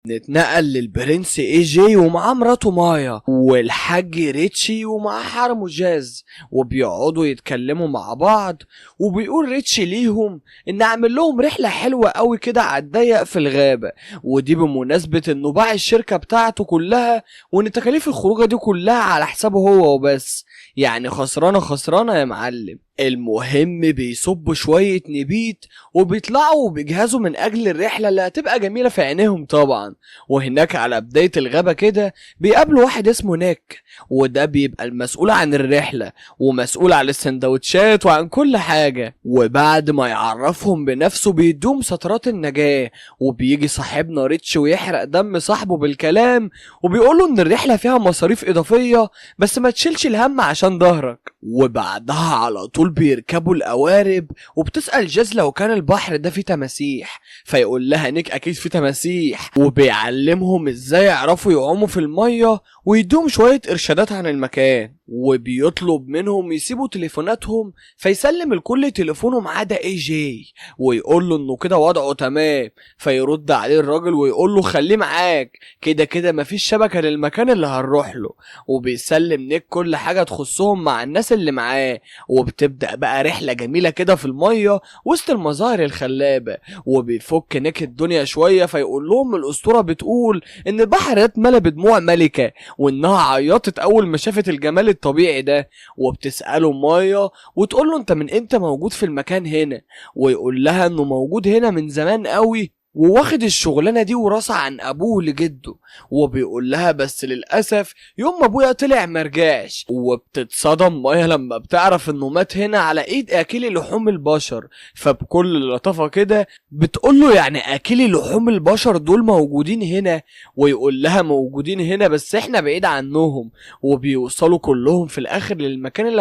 نتنقل للبرنس اي جي ومعاه مراته مايا والحاج ريتشي ومعاه حرمه جاز، وبيقعدوا يتكلموا مع بعض. وبيقول ريتشي ليهم ان اعمل لهم رحلة حلوة قوي كده على الضيق في الغابة، ودي بمناسبة انه باع الشركة بتاعته كلها وان تكاليف الخروجة دي كلها على حسابه هو وبس، يعني خسرانة خسرانة يا معلم. المهم بيصبوا شوية نبيت وبيطلعوا وبيجهزوا من أجل الرحلة اللي هتبقى جميلة في عينيهم طبعا. وهناك على بداية الغابة كده بيقابلوا واحد اسمه نيك، وده بيبقى المسؤول عن الرحلة ومسؤول عن السندوتشات وعن كل حاجة. وبعد ما يعرفهم بنفسه بيدوم سترات النجاة، وبيجي صاحبنا ريتش ويحرق دم صاحبه بالكلام وبيقوله ان الرحلة فيها مصاريف إضافية بس ما تشيلش الهم عشان ظهرك. وبعدها على طول بيركبوا القوارب، وبتسأل جاز لو كان البحر ده فيه تماسيح، فيقول لها نيك اكيد فيه تماسيح، وبيعلمهم ازاي يعرفوا يعوموا في المية ويدوم شوية ارشادات عن المكان. وبيطلب منهم يسيبوا تليفوناتهم، فيسلم الكل تليفونه ما عدا اي جي ويقول له انه كده وضعه تمام. فيرد عليه الراجل ويقول له خليه معاك، كده كده مفيش شبكة للمكان اللي هنروح له. وبيسلم نيك كل حاجة تخصهم مع الناس اللي معاه، وبتبدأ بقى رحلة جميلة كده في المية وسط المظاهر الخلابة. وبيفك نيك الدنيا شوية فيقول لهم الأسطورة بتقول إن البحر ده اتملى بدموع ملكة، وإنها عيطت أول ما شافت الجمال الطبيعي ده. وبتسأله مايا وتقول له أنت من إمتى موجود في المكان هنا، ويقول لها إنه موجود هنا من زمان قوي وواخد الشغلانة دي وراثة عن أبوه لجده. وبيقول لها بس للأسف يوم ما أبويا طلع مرجعش. وبتتصدم مايا لما بتعرف إنه مات هنا على إيد أكلي لحوم البشر. فبكل لطافة كده بتقول له يعني أكلي لحوم البشر دول موجودين هنا؟ ويقول لها موجودين هنا بس إحنا بعيد عنهم. وبيوصلوا كلهم في الآخر للمكان اللي